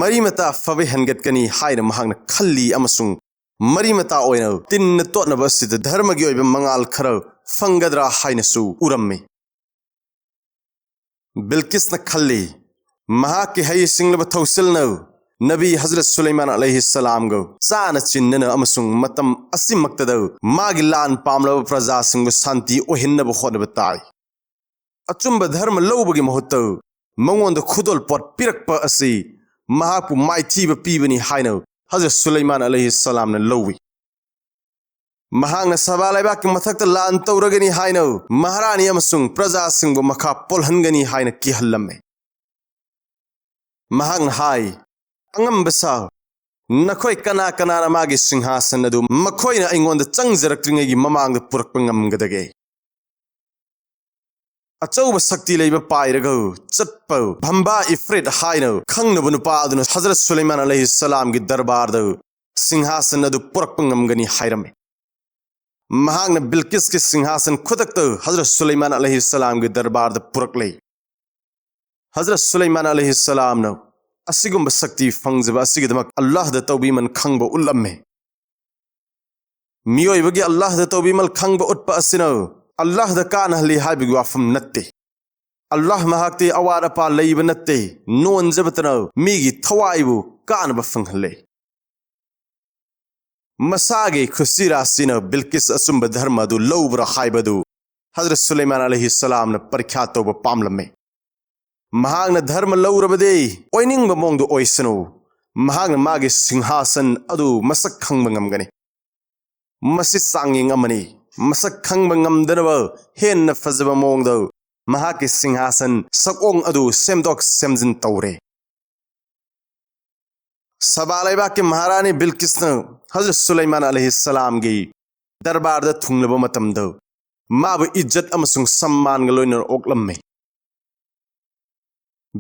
ꯃꯔꯤ ꯃꯇꯥ ꯐꯕ ꯍꯦꯟꯒꯠꯀꯅꯤ ꯍꯥꯏꯅ ꯃꯍꯥꯛꯅ ꯈꯜꯂꯤ, ꯑꯃꯁꯨꯡ ꯃꯔꯤ ꯃꯇꯥ ꯑꯣꯏꯅ ꯇꯤꯟꯅ ꯇꯣꯠꯅꯕ ꯑꯁꯤꯗ ꯙꯔꯃꯒꯤ ꯑꯣꯏꯕ ꯃꯉꯥꯜ ꯈꯔ ꯐꯪꯒꯗ꯭ꯔꯥ ꯍꯥꯏꯅꯁꯨ ꯎꯔꯝꯃꯤ꯫ ꯕꯤꯜꯀꯤꯁꯅ ꯈꯜꯂꯤ, ꯃꯍꯥꯛꯀꯤ ꯍꯩꯁꯤꯡꯂꯕ ꯊꯧꯁꯤꯜꯅ ꯅꯕꯤ ꯍꯖꯔꯠ ꯁꯨꯂꯩꯃꯥꯟ ꯑꯂꯩꯍꯤ ꯁꯂꯥꯝꯒ ꯆꯥꯅ ꯆꯤꯟꯅꯅ ꯑꯃꯁꯨꯡ ꯃꯇꯝ ꯑꯁꯤꯃꯛꯇꯗ ꯃꯥꯒꯤ ꯂꯥꯟ ꯄꯥꯝꯂꯕ ꯄ꯭ꯔꯖꯥꯁꯤꯡꯕꯨ ꯁꯥꯟꯇꯤ ꯑꯣꯏꯍꯟꯅꯕ ꯍꯣꯠꯅꯕ ꯇꯥꯏ꯫ ꯑꯆꯨꯝꯕ ꯙꯔꯃ ꯂꯧꯕꯒꯤ ꯃꯍꯨꯠꯇ ꯃꯉꯣꯟꯗ ꯈꯨꯗꯣꯜ ꯄꯣꯠ ꯄꯤꯔꯛꯄ ꯑꯁꯤ ꯃꯍꯥꯛꯄꯨ ꯃꯥꯏꯊꯤꯕ ꯄꯤꯕꯅꯤ ꯍꯥꯏꯅ ꯍꯖꯔꯠ ꯁꯨꯂꯩꯃꯥꯟ ꯑꯂꯩꯍꯤ ꯁꯂꯥꯝꯅ ꯂꯧꯏ꯫ ꯃꯍꯥꯛꯅ ꯁꯕꯥ ꯂꯩꯕꯥꯛꯀꯤ ꯃꯊꯛꯇ ꯂꯥꯟ ꯇꯧꯔꯒꯅꯤ ꯍꯥꯏꯅ ꯃꯍꯥꯔꯥꯅꯤ ꯑꯃꯁꯨꯡ ꯄ꯭ꯔꯖꯥꯁꯤꯡꯕꯨ ꯃꯈꯥ ꯄꯣꯜꯍꯟꯒꯅꯤ ꯍꯥꯏꯅ ꯀꯤꯍꯜꯂꯝꯃꯤ꯫ ꯃꯍꯥꯛꯅ ꯍꯥꯏ, "ꯑꯉꯝꯕ ꯁꯥ, ꯅꯈꯣꯏ ꯀꯅꯥ ꯀꯅꯥꯅ ꯃꯥꯒꯤ ꯁꯤꯡꯍꯥꯁꯟ ꯑꯗꯨ ꯃꯈꯣꯏꯅ ꯑꯩꯉꯣꯟꯗ ꯆꯪꯖꯔꯛꯇ꯭ꯔꯤꯉꯩꯒꯤ ꯃꯃꯥꯡꯗ ꯄꯨꯔꯛꯄ ꯉꯝꯒꯗꯒꯦ?" ꯑꯆꯧꯕ ꯁꯛꯇꯤ ꯂꯩꯕ ꯄꯥꯏꯔꯒ ꯆꯠꯄ ꯚꯝꯕꯥ ꯏꯐ꯭ꯔꯤꯠ ꯍꯥꯏꯅ ꯈꯪꯅꯕ ꯅꯨꯄꯥ ꯑꯗꯨꯅ ꯍꯖꯔꯠ ꯁꯨꯂꯩꯃꯥꯟ ꯑꯂꯩꯍꯤ ꯁꯂꯥꯝꯒꯤ ꯗꯔꯕꯥꯔꯗ ꯁꯤꯡꯍꯥꯁꯟ ꯑꯗꯨ ꯄꯨꯔꯛꯄ ꯉꯝꯒꯅꯤ ꯍꯥꯏꯔꯝꯃꯤ꯫ ꯃꯍꯥꯛꯅ ꯕꯤꯜꯀꯤꯁꯀꯤ ꯁꯤꯡꯍꯥꯁꯟ ꯈꯨꯗꯛꯇ ꯍꯖꯔꯠ ꯁꯨꯂꯩꯃꯥꯟ ꯑꯂꯩꯍꯤ ꯁꯂꯥꯝꯒꯤ ꯗꯔꯕꯥꯔꯗ ꯄꯨꯔꯛꯂꯦ꯫ ꯍꯖꯔꯠ ꯁꯨꯂꯩꯃꯥꯟ ꯑꯂꯩꯍꯤ ꯁꯂꯥꯝꯅ ꯑꯁꯤꯒꯨꯝꯕ ꯁꯛꯇꯤ ꯐꯪꯖꯕ ꯑꯁꯤꯒꯤꯗꯃꯛ ꯑꯜꯂꯥꯍꯗ ꯇꯧꯕꯤꯃꯜ ꯈꯪꯕ ꯎꯠꯂꯝꯃꯤ꯫ ꯃꯤꯑꯣꯏꯕꯒꯤ ꯑꯜꯂꯥꯍꯗ ꯇꯧꯕꯤꯃꯜ ꯈꯪꯕ ꯎꯠꯄ ꯑꯁꯤꯅ ꯑꯜꯂꯥꯍꯗ ꯀꯥꯟꯅꯍꯜꯂꯤ ꯍꯥꯏꯕꯒꯤ ꯋꯥꯐꯝ ꯅꯠꯇꯦ꯫ ꯑꯜꯂꯥꯍ ꯃꯍꯥꯛꯇꯤ ꯑꯋꯥꯠ ꯑꯄꯥ ꯂꯩꯕ ꯅꯠꯇꯦ, ꯅꯣꯟꯖꯕꯇꯅ ꯃꯤꯒꯤ ꯊꯋꯥꯏꯕꯨ ꯀꯥꯟꯅꯕ ꯐꯪꯍꯜꯂꯦ꯫ ꯃꯁꯥꯒꯤ ꯈꯨꯁꯤꯔꯥꯁꯤꯅ ꯕꯤꯜꯀꯤꯁ ꯑꯆꯨꯝꯕ ꯙꯔꯃ ꯑꯗꯨ ꯂꯧꯕ꯭ꯔꯥ ꯍꯥꯏꯕꯗꯨ ꯍꯖꯔꯠ ꯁꯨꯂꯩꯃꯥꯟ ꯑꯂꯩꯍꯤ ꯁꯂꯥꯝꯅ ꯄꯔꯤꯈ꯭ꯌꯥ ꯇꯧꯕ ꯄꯥꯝꯂꯝꯃꯤ꯫ ꯃꯍꯥꯛꯅ ꯙꯔꯃ ꯂꯧꯔꯕꯗꯤ ꯑꯣꯏꯅꯤꯡꯕ ꯃꯑꯣꯡꯗ ꯑꯣꯏꯁꯅꯨ, ꯃꯍꯥꯛꯅ ꯃꯥꯒꯤ ꯁꯤꯡꯍꯥꯁꯟ ꯑꯗꯨ ꯃꯁꯛ ꯈꯪꯕ ꯉꯝꯒꯅꯤ꯫ ꯃꯁꯤ ꯆꯥꯡꯌꯦꯡ ꯑꯃꯅꯤ꯫ ꯃꯁꯛ ꯈꯪꯕ ꯉꯝꯗꯅꯕ ꯍꯦꯟꯅ ꯐꯖꯕ ꯃꯑꯣꯡꯗ ꯃꯍꯥꯛꯀꯤ ꯁꯤꯡꯍꯥꯁꯟ ꯁꯛꯑꯣꯡ ꯑꯗꯨ ꯁꯦꯝꯗꯣꯛ ꯁꯦꯝꯖꯤꯟ ꯇꯧꯔꯦ꯫ ꯁꯕꯥ ꯂꯩꯕꯥꯛꯀꯤ ꯃꯍꯥꯔꯥꯅꯤ ꯕꯤꯜꯀꯤꯁꯅ ꯍꯖꯔꯠ ꯁꯨꯂꯩꯃꯥꯟ ꯑꯂꯩꯍꯤ ꯁꯂꯥꯝꯒꯤ ꯗꯔꯕꯥꯔꯗ ꯊꯨꯡꯂꯕ ꯃꯇꯝꯗ ꯃꯥꯕꯨ ꯏꯖꯠ ꯑꯃꯁꯨꯡ ꯁꯝꯃꯥꯟꯒ ꯂꯣꯏꯅꯅ ꯑꯣꯛꯂꯝꯃꯤ꯫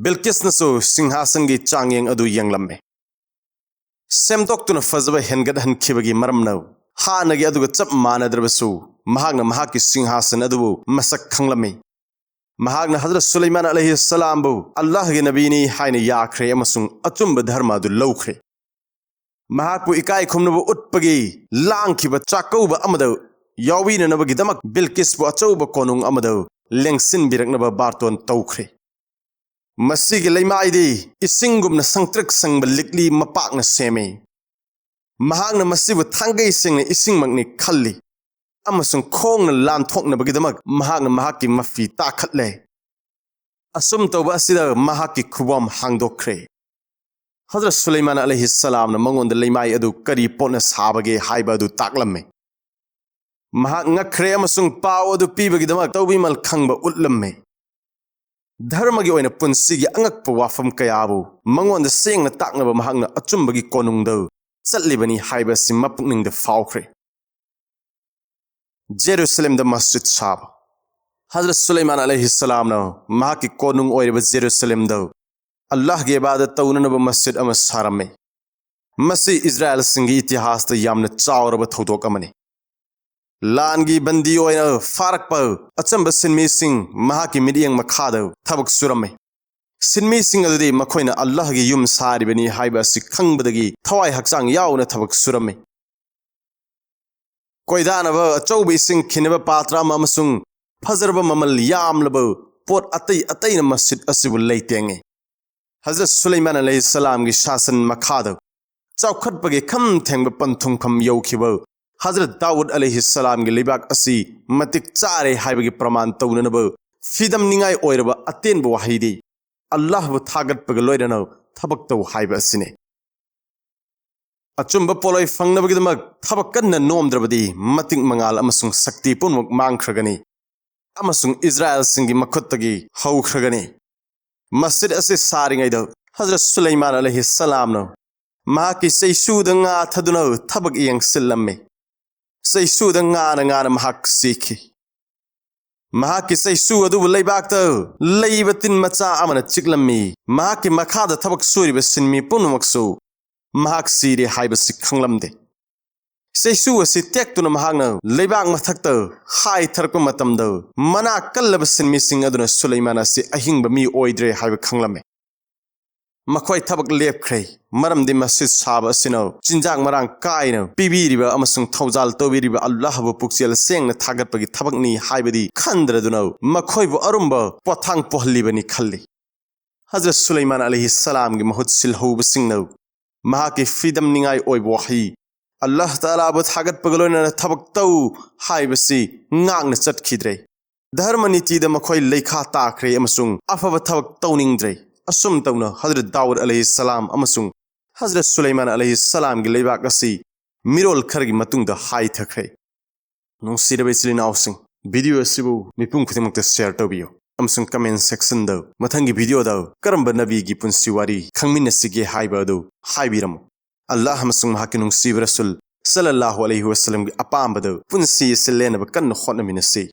ꯕꯤꯜꯀꯤꯁꯅꯁꯨ ꯁꯤꯡꯍꯥꯁꯟꯒꯤ ꯆꯥꯡꯌꯦꯡ ꯑꯗꯨ ꯌꯦꯡꯂꯝꯃꯤ꯫ ꯁꯦꯝꯗꯣꯛꯇꯨꯅ ꯐꯖꯕ ꯍꯦꯟꯒꯠꯍꯟꯈꯤꯕꯒꯤ ꯃꯔꯝꯅ ꯍꯥꯟꯅꯒꯤ ꯑꯗꯨꯒ ꯆꯞ ꯃꯥꯟꯅꯗ꯭ꯔꯕꯁꯨ, ꯃꯍꯥꯛꯅ ꯃꯍꯥꯛꯀꯤ ꯁꯤꯡꯍꯥꯁꯟ ꯑꯗꯨꯕꯨ ꯃꯁꯛ ꯈꯪꯂꯝꯃꯤ꯫ ꯃꯍꯥꯛꯅ ꯍꯖꯔꯠ ꯁꯨꯂꯩꯃꯥꯟ ꯑꯂꯩꯍꯤꯁꯁꯂꯥꯝꯕꯨ ꯑꯜꯂꯥꯍꯒꯤ ꯅꯕꯤꯅꯤ ꯍꯥꯏꯅ ꯌꯥꯈ꯭ꯔꯦ ꯑꯃꯁꯨꯡ ꯑꯆꯨꯝꯕ ꯙꯔꯃ ꯑꯗꯨ ꯂꯧꯈ꯭ꯔꯦ꯫ ꯃꯍꯥꯛꯄꯨ ꯏꯀꯥꯏ ꯈꯨꯝꯅꯕ ꯎꯠꯄꯒꯤ ꯂꯥꯡꯈꯤꯕ ꯆꯥꯛꯀꯧꯕ ꯑꯃꯗ ꯌꯥꯎꯕꯤꯅꯅꯕꯒꯤꯗꯃꯛ ꯕꯤꯜꯀꯤꯁꯄꯨ ꯑꯆꯧꯕ ꯀꯣꯅꯨꯡ ꯑꯃꯗ ꯂꯦꯡꯁꯤꯟꯕꯤꯔꯛꯅꯕ ꯕꯥꯔꯇꯣꯟ ꯇꯧꯈ꯭ꯔꯦ꯫ ꯃꯁꯤꯒꯤ ꯂꯩꯃꯥꯏꯗꯤ ꯏꯁꯤꯡꯒꯨꯝꯅ ꯁꯪꯇ꯭ꯔꯤꯛ ꯁꯪꯕ ꯂꯤꯛꯂꯤ ꯃꯄꯥꯛꯅ ꯁꯦꯝꯃꯤ꯫ ꯃꯍꯥꯛꯅ ꯃꯁꯤꯕꯨ ꯊꯥꯡꯒꯩ ꯁꯦꯡꯅ ꯏꯁꯤꯡꯃꯛꯅꯤ ꯈꯜꯂꯤ, ꯑꯃꯁꯨꯡ ꯈꯣꯡꯅ ꯂꯥꯟꯊꯣꯛꯅꯕꯒꯤꯗꯃꯛ ꯃꯍꯥꯛꯅ ꯃꯍꯥꯛꯀꯤ ꯃꯐꯤ ꯇꯥꯈꯠꯂꯦ꯫ ꯑꯁꯨꯝ ꯇꯧꯕ ꯑꯁꯤꯗ ꯃꯍꯥꯛꯀꯤ ꯈꯨꯕꯣꯝ ꯍꯥꯡꯗꯣꯛꯈ꯭ꯔꯦ꯫ ꯍꯖꯔꯠ ꯁꯨꯂꯩꯃꯥꯟ ꯑꯂꯩꯍꯤꯁꯁꯂꯥꯝꯅ ꯃꯉꯣꯟꯗ ꯂꯩꯃꯥꯏ ꯑꯗꯨ ꯀꯔꯤ ꯄꯣꯠꯅ ꯁꯥꯕꯒꯦ ꯍꯥꯏꯕ ꯑꯗꯨ ꯇꯥꯛꯂꯝꯃꯤ꯫ ꯃꯍꯥꯛ ꯉꯛꯈ꯭ꯔꯦ ꯑꯃꯁꯨꯡ ꯄꯥꯎ ꯑꯗꯨ ꯄꯤꯕꯒꯤꯗꯃꯛ ꯇꯧꯕꯤꯃꯜ ꯈꯪꯕ ꯎꯠꯂꯝꯃꯤ꯫ ꯙꯔꯃꯒꯤ ꯑꯣꯏꯅ ꯄꯨꯟꯁꯤꯒꯤ ꯑꯉꯛꯄ ꯋꯥꯐꯝ ꯀꯌꯥꯕꯨ ꯃꯉꯣꯟꯗ ꯁꯦꯡꯅ ꯇꯥꯛꯅꯕ ꯃꯍꯥꯛꯅ ꯑꯆꯨꯝꯕꯒꯤ ꯀꯣꯅꯨꯡꯗ ꯆꯠꯂꯤꯕꯅꯤ ꯍꯥꯏꯕ ꯑꯁꯤ ꯃꯄꯨꯛꯅꯤꯡꯗ ꯐꯥꯎꯈ꯭ꯔꯦ꯫ ꯖꯦꯔꯨꯁꯂꯦꯝꯗ ꯃꯁꯖꯤꯗ ꯁꯥꯕ꯫ ꯍꯖꯔꯠ ꯁꯨꯂꯩꯃꯥꯟ ꯑꯂꯩꯍꯤꯁꯁꯂꯥꯝꯅ ꯃꯍꯥꯛꯀꯤ ꯀꯣꯅꯨꯡ ꯑꯣꯏꯔꯤꯕ ꯖꯦꯔꯨꯁꯂꯦꯝꯗ ꯑꯜꯂꯥꯍꯒꯤ ꯏꯕꯥꯗꯠ ꯇꯧꯅꯅꯕ ꯃꯁꯖꯤꯗ ꯑꯃ ꯁꯥꯔꯝꯃꯤ꯫ ꯃꯁꯤ ꯏꯖꯔꯥꯏꯜꯁꯤꯡꯒꯤ ꯏꯇꯤꯍꯥꯁꯇ ꯌꯥꯝꯅ ꯆꯥꯎꯔꯕ ꯊꯧꯗꯣꯛ ꯑꯃꯅꯤ꯫ ꯂꯥꯟꯒꯤ ꯕꯟꯗꯤ ꯑꯣꯏꯅ ꯐꯥꯔꯛꯄ ꯑꯆꯝꯕ ꯁꯤꯟꯃꯤꯁꯤꯡ ꯃꯍꯥꯛꯀꯤ ꯃꯤꯠꯌꯦꯡ ꯃꯈꯥꯗ ꯊꯕꯛ ꯁꯨꯔꯝꯃꯤ꯫ ꯁꯤꯟꯃꯤꯁꯤꯡ ꯑꯗꯨꯗꯤ ꯃꯈꯣꯏꯅ ꯑꯜꯂꯥꯍꯒꯤ ꯌꯨꯝ ꯁꯥꯔꯤꯕꯅꯤ ꯍꯥꯏꯕ ꯑꯁꯤ ꯈꯪꯕꯗꯒꯤ ꯊꯋꯥꯏ ꯍꯛꯆꯥꯡ ꯌꯥꯎꯅ ꯊꯕꯛ ꯁꯨꯔꯝꯃꯤ꯫ ꯀꯣꯏꯗꯥꯅꯕ ꯑꯆꯧꯕ ꯏꯁꯤꯡ ꯈꯤꯟꯅꯕ ꯄꯥꯇ꯭ꯔ ꯑꯃ ꯑꯃꯁꯨꯡ ꯐꯖꯔꯕ ꯃꯃꯜ ꯌꯥꯝꯂꯕ ꯄꯣꯠ ꯑꯇꯩ ꯑꯇꯩꯅ ꯃꯁꯖꯤꯗ ꯑꯁꯤꯕꯨ ꯂꯩꯇꯦꯡꯉꯤ꯫ ꯍꯖꯔꯠ ꯁꯨꯂꯩꯃꯥꯟ ꯑꯂꯩꯍꯤꯁꯁꯂꯥꯝꯒꯤ ꯁꯥꯁꯟ ꯃꯈꯥꯗ ꯆꯥꯎꯈꯠꯄꯒꯤ ꯈꯝ ꯊꯦꯡꯕ ꯄꯟꯊꯨꯡꯐꯝ ꯌꯧꯈꯤꯕ ꯍꯖꯔꯠ ꯗꯥꯎꯗ ꯑꯂꯩꯍꯤꯁꯁꯂꯥꯝꯒꯤ ꯂꯩꯕꯥꯛ ꯑꯁꯤ ꯃꯇꯤꯛ ꯆꯥꯔꯦ ꯍꯥꯏꯕꯒꯤ ꯄ꯭ꯔꯃꯥꯟ ꯇꯧꯅꯅꯕ ꯐꯤꯗꯝꯅꯤꯡꯉꯥꯏ ꯑꯣꯏꯔꯕ ꯑꯇꯦꯟꯕ ꯋꯥꯍꯩꯗꯤ ꯑꯜꯂꯥꯍꯕꯨ ꯊꯥꯒꯠꯄꯒ ꯂꯣꯏꯅꯅ ꯊꯕꯛ ꯇꯧ ꯍꯥꯏꯕ ꯑꯁꯤꯅꯤ꯫ ꯑꯆꯨꯝꯕ ꯄꯣꯠꯂꯣꯏ ꯐꯪꯅꯕꯒꯤꯗꯃꯛ ꯊꯕꯛ ꯀꯟꯅ ꯅꯣꯝꯗ꯭ꯔꯕꯗꯤ ꯃꯇꯤꯛ ꯃꯉꯥꯜ ꯑꯃꯁꯨꯡ ꯁꯛꯇꯤ ꯄꯨꯝꯅꯃꯛ ꯃꯥꯡꯈ꯭ꯔꯒꯅꯤ ꯑꯃꯁꯨꯡ ꯏꯖꯔꯥꯏꯜꯁꯤꯡꯒꯤ ꯃꯈꯨꯠꯇꯒꯤ ꯍꯧꯈ꯭ꯔꯒꯅꯤ꯫ ꯃꯁꯖꯤꯗ ꯑꯁꯤ ꯁꯥꯔꯤꯉꯩꯗ ꯍꯖꯔꯠ ꯁꯨꯂꯩꯃꯥꯟ ꯑꯂꯩꯍꯤꯁꯁꯂꯥꯝꯅ ꯃꯍꯥꯛꯀꯤ ꯆꯩꯁꯨꯗ ꯉꯥ ꯊꯥꯗꯨꯅ ꯊꯕꯛ ꯌꯦꯡꯁꯤꯜꯂꯝꯃꯤ꯫ ꯆꯩꯁꯨꯗ ꯉꯥꯅ ꯉꯥꯅ ꯃꯍꯥꯛ ꯁꯤꯈꯤ꯫ ꯃꯍꯥꯛꯀꯤ ꯆꯩꯁꯨ ꯑꯗꯨꯕꯨ ꯂꯩꯕꯥꯛꯇ ꯂꯩꯕ ꯇꯤꯟ ꯃꯆꯥ ꯑꯃꯅ ꯆꯤꯛꯂꯝꯃꯤ꯫ ꯃꯍꯥꯛꯀꯤ ꯃꯈꯥꯗ ꯊꯕꯛ ꯁꯨꯔꯤꯕ ꯁꯤꯟꯃꯤ ꯄꯨꯝꯅꯃꯛꯁꯨ ꯃꯍꯥꯛ ꯁꯤꯔꯦ ꯍꯥꯏꯕꯁꯤ ꯈꯪꯂꯝꯗꯦ꯫ ꯆꯩꯁꯨ ꯑꯁꯤ ꯇꯦꯛꯇꯨꯅ ꯃꯍꯥꯛꯅ ꯂꯩꯕꯥꯛ ꯃꯊꯛꯇ ꯍꯥꯏꯊꯔꯛꯄ ꯃꯇꯝꯗ, ꯃꯅꯥ ꯀꯜꯂꯕ ꯁꯤꯟꯃꯤꯁꯤꯡ ꯑꯗꯨꯅ ꯁꯨꯂꯩꯃꯥꯟ ꯑꯁꯤ ꯑꯍꯤꯡꯕ ꯃꯤ ꯑꯣꯏꯗ꯭ꯔꯦ ꯍꯥꯏꯕ ꯈꯪꯂꯝꯃꯤ꯫ ꯃꯈꯣꯏ ꯊꯕꯛ ꯂꯦꯞꯈ꯭ꯔꯦ, ꯃꯔꯝꯗꯤ ꯃꯁꯖꯤꯗ ꯁꯥꯕ ꯑꯁꯤꯅ ꯆꯤꯟꯖꯥꯛ ꯃꯔꯥꯡ ꯀꯥꯏꯅ ꯄꯤꯕꯤꯔꯤꯕ ꯑꯃꯁꯨꯡ ꯊꯧꯖꯥꯜ ꯇꯧꯕꯤꯔꯤꯕ ꯑꯜꯂꯥꯍꯕꯨ ꯄꯨꯛꯆꯦꯜ ꯁꯦꯡꯅ ꯊꯥꯒꯠꯄꯒꯤ ꯊꯕꯛꯅꯤ ꯍꯥꯏꯕꯗꯤ ꯈꯟꯗ꯭ꯔꯗꯨꯅ, ꯃꯈꯣꯏꯕꯨ ꯑꯔꯨꯝꯕ ꯄꯣꯠꯊꯥꯡ ꯄꯣꯛꯍꯜꯂꯤꯕꯅꯤ ꯈꯜꯂꯤ꯫ ꯍꯖꯔꯠ ꯁꯨꯂꯩꯃꯥꯟ ꯑꯂꯩꯍꯤ ꯁꯂꯥꯝꯒꯤ ꯃꯍꯨꯠ ꯁꯤꯜꯍꯧꯕꯁꯤꯡꯅ ꯃꯍꯥꯛꯀꯤ ꯐ꯭ꯔꯤꯗꯝ ꯅꯤꯡꯉꯥꯏ ꯑꯣꯏꯕ ꯋꯥꯍꯩ, "ꯑꯜꯂꯥꯍ ꯇꯥꯂꯥꯕꯨ ꯊꯥꯒꯠꯄꯒ ꯂꯣꯏꯅꯅ ꯊꯕꯛ ꯇꯧ" ꯍꯥꯏꯕꯁꯤ ꯉꯥꯛꯅ ꯆꯠꯈꯤꯗ꯭ꯔꯦ꯫ ꯙꯔꯃ ꯅꯤꯇꯤꯗ ꯃꯈꯣꯏ ꯂꯩꯈꯥ ꯇꯥꯈ꯭ꯔꯦ ꯑꯃꯁꯨꯡ ꯑꯐꯕ ꯊꯕꯛ ꯇꯧꯅꯤꯡꯗ꯭ꯔꯦ꯫ ꯑꯁꯨꯝ ꯇꯧꯅ ꯍꯖꯔꯠ ꯗꯥꯎꯗ ꯑꯂꯩꯍꯤ ꯁꯂꯥꯝ ꯑꯃꯁꯨꯡ ꯍꯖꯔꯠ ꯁꯨꯂꯩꯃꯥꯟ ꯑꯂꯩꯍꯤ ꯁꯂꯥꯝꯒꯤ ꯂꯩꯕꯥꯛ ꯑꯁꯤ ꯃꯤꯔꯣꯜ ꯈꯔꯒꯤ ꯃꯇꯨꯡꯗ ꯍꯥꯏꯊꯈ꯭ꯔꯦ꯫ ꯅꯨꯡꯁꯤꯔꯕ ꯏꯆꯤꯜ ꯏꯅꯥꯎꯁꯤꯡ, ꯚꯤꯗꯤꯑꯣ ꯑꯁꯤꯕꯨ ꯃꯤꯄꯨꯝ ꯈꯨꯗꯤꯡꯃꯛꯇ ꯁꯦꯌꯔ ꯇꯧꯕꯤꯌꯨ ꯑꯃꯁꯨꯡ ꯀꯃꯦꯟ ꯁꯦꯛꯁꯟꯗ ꯃꯊꯪꯒꯤ ꯚꯤꯗꯤꯑꯣꯗ ꯀꯔꯝꯕ ꯅꯕꯤꯒꯤ ꯄꯨꯟꯁꯤ ꯋꯥꯔꯤ ꯈꯪꯃꯤꯟꯅꯁꯤꯒꯦ ꯍꯥꯏꯕ ꯑꯗꯨ ꯍꯥꯏꯕꯤꯔꯝꯃꯨ꯫ ꯑꯜꯂꯥꯍ ꯑꯃꯁꯨꯡ ꯃꯍꯥꯛꯀꯤ ꯅꯨꯡꯁꯤꯕ ꯔꯁꯨꯜ ꯁꯜꯂꯜꯂꯥꯍꯨ ꯑꯂꯩꯍꯤ ꯋꯁꯜꯂꯝꯒꯤ ꯑꯄꯥꯝꯕꯗ ꯄꯨꯟꯁꯤ ꯑꯁꯤ ꯂꯦꯟꯅꯕ ꯀꯟꯅ ꯍꯣꯠꯅꯃꯤꯟꯅꯁꯤ꯫